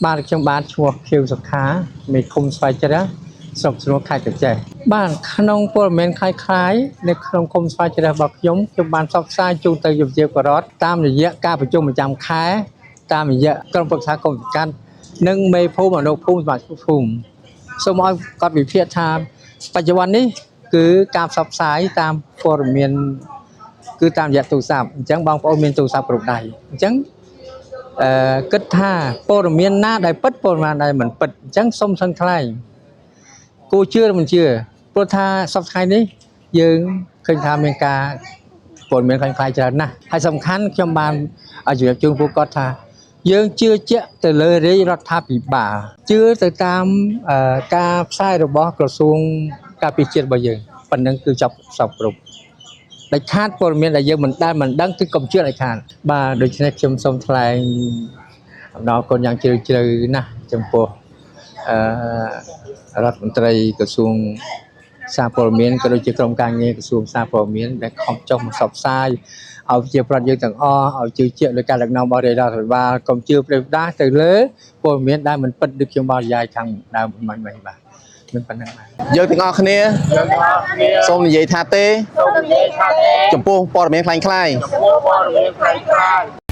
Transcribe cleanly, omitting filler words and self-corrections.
បាទខ្ញុំបាទឈ្មោះខៀវសុខាមេឃុំស្វាយជ្រះស្រុកស្នួលខេត្តក្រចេះបាទក្នុងព័ត៌មានคล้ายៗនៅក្នុងឃុំស្វាយជ្រះរបស់ខ្ញុំខ្ញុំបានផ្សព្វផ្សាយជូនទៅយុវជនពលរដ្ឋតាមរយៈការប្រជុំប្រចាំខែតាមរយៈក្រុមប្រឹក្សាគុំសង្កាត់និងមេភូមិអនុភូមិសមាជិកភូមិសូមឲ្យគាត់វិភាគថាបច្ចុប្បន្ននេះគឺការផ្សព្វផ្សាយតាមព័ត៌មានគឺតាមរយៈទូរស័ព្ទអញ្ចឹងបងប្អូនមានទូរស័ព្ទគ្រប់ដៃអញ្ចឹង គិតថាព័ត៌មានណាដែលពិតព័ត៌មានដែលមិនពិតអញ្ចឹងសុំសឹងថ្លែងគួរជឿឬមិនជឿព្រោះថាសប្តាហ៍ថ្ងៃនេះយើងឃើញថាមានការព័ត៌មានខ្លាំងខ្លាយច្រើនណាស់ហើយសំខាន់ខ្ញុំបានឲ្យជម្រាបជូនពួកគាត់ថាយើងជឿជាក់ទៅលើរាជរដ្ឋាភិបាលជឿទៅតាមការផ្សាយរបស់ក្រសួងការពារជាតិរបស់យើងប៉ុណ្ណឹងគឺចប់សពគ្រប់ ដាច់ខាតព័ត៌មានដែលយើងមិនដែលមិនដឹងគឺកុំជឿដាច់ខាតបាទដូច្នេះខ្ញុំសូមថ្លែងអំណរគុណយ៉ាងជ្រាលជ្រៅណាស់ចំពោះអឺរដ្ឋមន្ត្រីក្រសួងសារព័ត៌មានក៏ដូចជាក្រុមការងារក្រសួងសារព័ត៌មានដែលខំចុះមកផ្សព្វផ្សាយឲ្យប្រជាប្រដ្ឋយើងទាំងអស់ឲ្យជឿជាក់លើការដឹកនាំរបស់រាជរដ្ឋាភិបាលកុំជឿប្រេវដាស់ទៅលើព័ត៌មានដែលមិនពិតដូចខ្ញុំបរិយាយខាងដើមមិញៗបាទមានប៉ុណ្្នឹងបាទ យើងទាំងអស់គ្នា យើងទាំងអស់គ្នា សូមនិយាយថាទេ សូមនិយាយថាទេ ចំពោះព័ត៌មានคล้ายៗ ចំពោះព័ត៌មានក្លែងក្លាយ។